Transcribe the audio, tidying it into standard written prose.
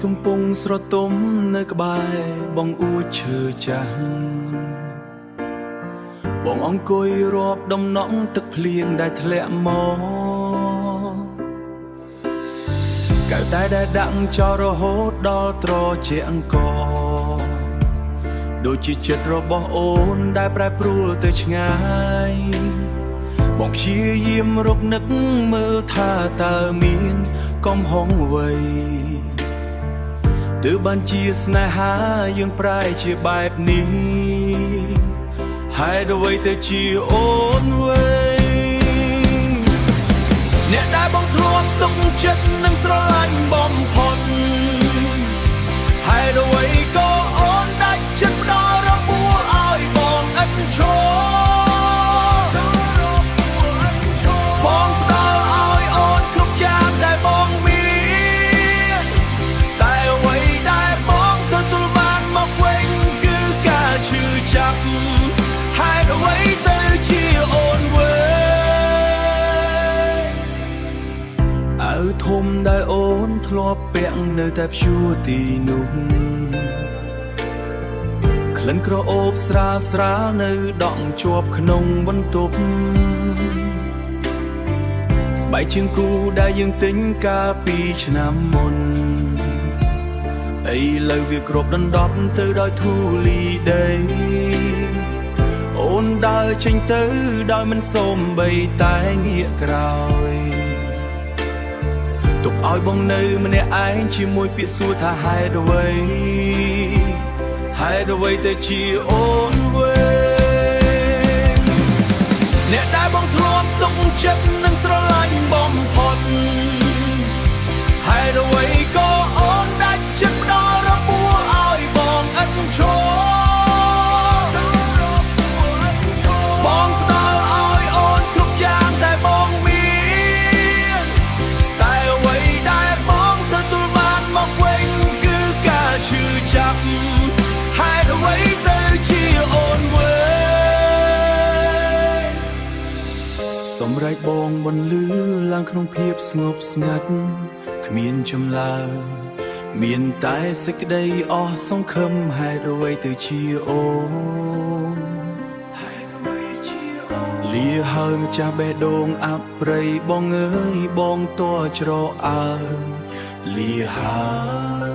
កំពុងស្រទុំនៅក្បែរបងអួចឈើចាស់បងអង្គុយរាប់ដំណក់ទឹកភ្លៀងដែលធ្លាក់មកកៅតែដែលដាក់ចោលរហូតដល់ត្រជាអង្គដូចជាចិត្តរបស់អូនដែលប្រែប្រួលទៅឆ្ងាយបងព្យាយាមរកនឹកមើលថាតើមានកំហុងអ្វីទើបបានជាស្នេហាយើងប្រែជាបែបនេះហេតុអ្វីទៅជាអូនវិញអ្នកដែលបងធ្លាប់ទុកចិត្តនិងស្រឡាញ់បំផុតហេតុអ្វីក៏អូនដាច់ចិត្តផ្ដល់របួសឲ្យបងឥតឈរបងផ្ដល់ឲ្យអូនគ្រប់យ៉ាងដែលបងមានតែអ្វីដែលបងទទួលបានមកវិញគឺការឈឺចាប់ហេតុអ្វីទៅជាអូនវិញអាវធំដែលអូនធ្លាប់ពាក់នៅតែព្យួរទីនោះក្លិនក្រអូបស្រាលស្រាលនៅដក់ជាប់ក្នុងបន្ទប់ស្បែកជើងគូដែលយើងទិញកាលពីឆ្នាំមុនឥឡូវវាគ្របដណ្ដប់ទៅដោយធូលីដីអូនដើរចេញទៅដោយមិនសូម្បីតែងាកក្រោយទុកឲ្យបងនៅម្នាក់ឯងជាមួយពាក្យសួរថាហេតុអ្វីហេតុអ្វីទៅជាអូនវិញអ្នកដែលបងធ្លាប់ទុកចិត្តនិងស្រឡាញ់បំផុតហេតុអ្វីក៏អូនដាច់ចិត្តផ្ដល់របួសឲ្យបងឥតឈរបងផ្ដល់ឲ្យអូនគ្រប់យ៉ាងដែលបងមានតែអ្វីដែលបងទទួលបានមកវិញគឺការឈឺចាប់ហេតុអ្វីទៅជាអូនវិញសម្រែកបងបន្លឺឡើងក្នុងភាពស្ងប់ស្ងាត់គ្មានចម្លើយមានតែសេចក្តីអស់សង្ឃឹមហេតុអ្វីទៅជាអូនហេតុអ្វីជាអូនលាហើយម្ចាស់បេះដូងអប្រិយបងអើយបងតល់ច្រអើយលាហើយ។